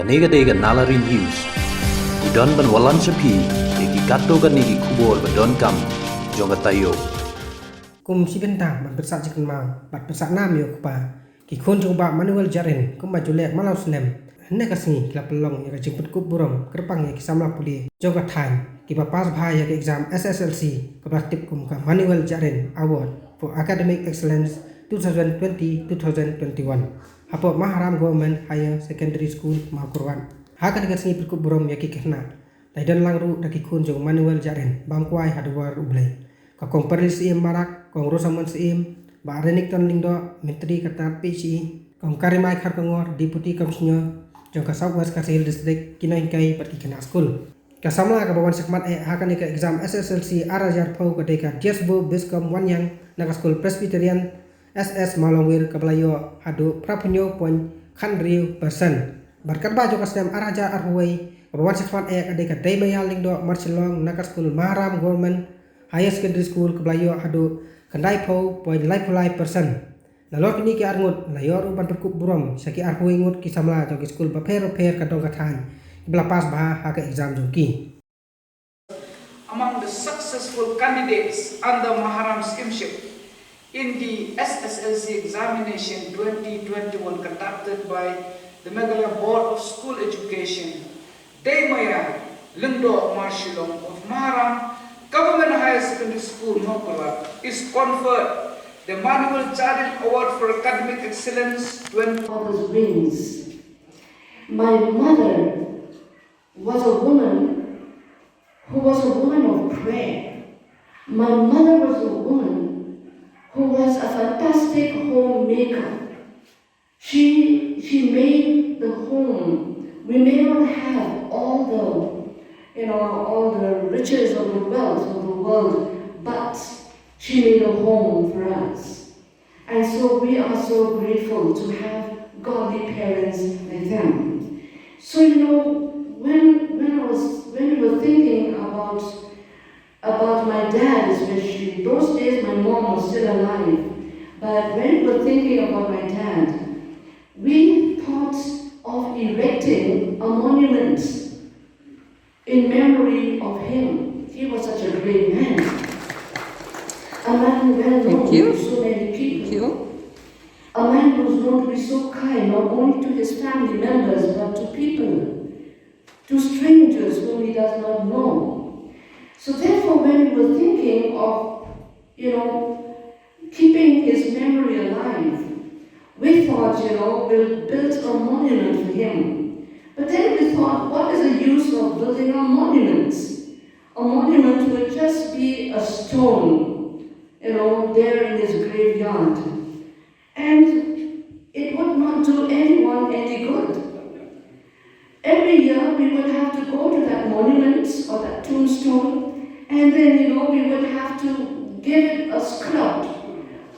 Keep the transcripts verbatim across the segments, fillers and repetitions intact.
Kane ka dei ka Nalari News. Ngi don ban wallam sha phi ïa ki katto katne ki khubor ba donkam jong ka taïew. Kum shi bynta ban pynsah jingkynmaw bad pynsah nam ïa u kpa, ki khun jong u Bah Manuel Jarin, kumba ju leh man la u snem, hynne ka sngi ki la pynlong ïa ka jingpynkup burom kyrpang ïa ki samla pule jong ka thaiñ kiba pass bha ïa ka exam S S L C kaba la tip kum ka Manuel Jarin Award for Academic Excellence two thousand twenty two thousand twenty-one hapoh Maharam Government Higher Secondary School, Mawkyrwat. Ha kane ka sngi pynkup burom ïa ki khynnah, la ïadon lang ruh da ki khun jong u Manuel Jarin bam kwai ha duwar U Blei. Ka Kong Pyrley Syiem Marak, Kong Rosamond Syiem, Bah Renikton Lyngdoh, Myntri ka tnat P H E, Kong Karimai Kharkongor, Deputy Commissioner jong ka South West Khasi Hills District, ki nonghikai bad ki khynnah skul. Ka samla kaba wan shakhmat eh ha kane ka exam S S L C ar hajar arphew ka dei ka Diasbo Biscom Wanniang na ka skul Presbyterian S S Mawlongwir kaba la ïoh haduh phra phew hynñiew point khathynriew percent. Bad katba jong ka snem ar hajar arphew wei kaba wan shakhmat eh ka dei ka Deimaïa Lyngdoh Marshillong na ka skul Maharam Government Higher Secondary School kaba la ïoh haduh khyndai phew point lai phew lai percent. Nalor kine ki arngut la ïoh ruh ban pynkup burom sha ki arphew wei ngut ki samla jong ki skul bapher bapher ka dong ka thaiñ kiba la pass bha ha ka exam jong ki. Among the successful candidates under Maharam Schemeship in the S S L C examination twenty twenty-one conducted by the Meghalaya Board of School Education, Deimaïa Lyngdoh Marshillong of Maharam Government Higher Secondary School, Mawkyrwat, is conferred the Manuel Jarin Award for Academic Excellence twenty. Father's wings. My mother was a woman who was a woman of prayer. My mother was a woman who was a fantastic homemaker. She, she made the home. We may not have all the, you know, all the riches of the wealth of the world, but she made a home for us. And so we are so grateful to have godly parents like them. So, you know, when, when I was, when we were thinking about, about my dad, especially, those days my mom was still alive, but when we were thinking about my dad, we thought of erecting a monument in memory of him. He was such a great man. A man well known to so many people. A man who's known to be so kind, not only to his family members, but to people, to strangers whom he does not know. So therefore, when we were thinking of, you know, keeping his memory alive, we thought, you know, we'll build a monument for him. But then we thought, what is the use of building a monument? A monument would just be a stone, you know, there in his graveyard. And it would not do anyone any good. Every year we would have to go to that monument or that tombstone, and then, you know, we would have to give it a scrub.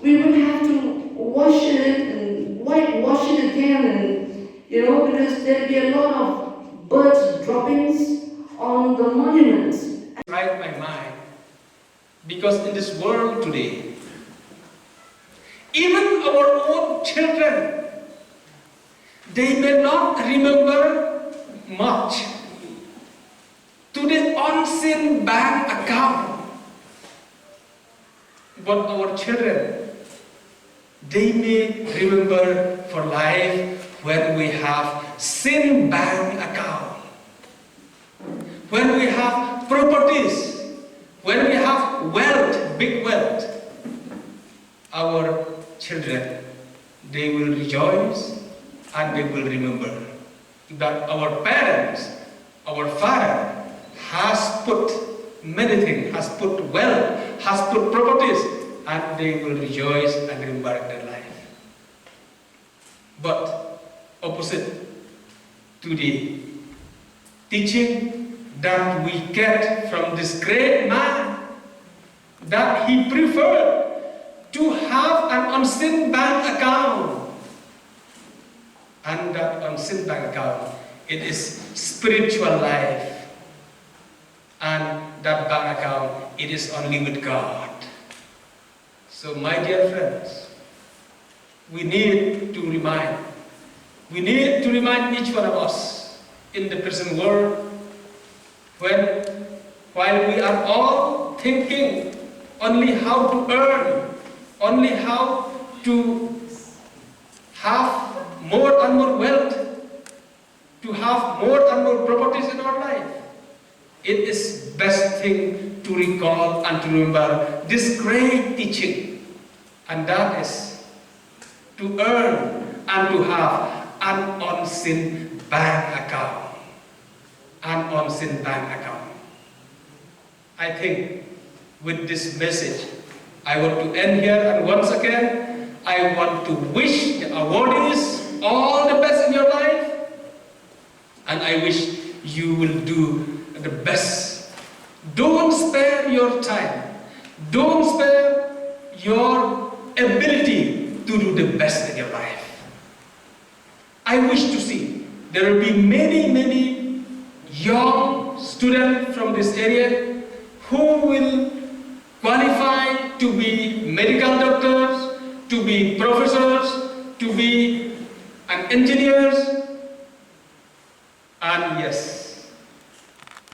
We would have to wash it and whitewash it again, and, you know, because there'd be a lot of birds droppings on the monument. Right my mind. Because in this world today, even our own children, they may not remember much to the unseen bank account. But our children, they may remember for life when we have seen bank account. When we have properties, when we have wealth, big wealth, our children, they will rejoice and they will remember that our parents, our father has put many things, has put wealth, has put properties, and they will rejoice and remember in their life. But opposite to the teaching that we get from this great man, that he preferred to have an unseen bank account. And that unseen bank account, it is spiritual life. And that bank account, it is only with God. So, my dear friends, we need to remind, we need to remind each one of us in the present world, when, while we are all thinking only how to earn, only how to have more and more wealth, to have more and more properties in our life, it is best thing to recall and to remember this great teaching, and that is to earn and to have an unseen bank account. An unseen bank account. I think with this message, I want to end here, and once again, I want to wish the awardees all the best in your life, and I wish you will do the best. Don't spare your time, don't spare your ability to do the best in your life. I wish to see there will be many, many young students from this area who will qualify to be medical doctors, to be professors, to be an engineers, and yes,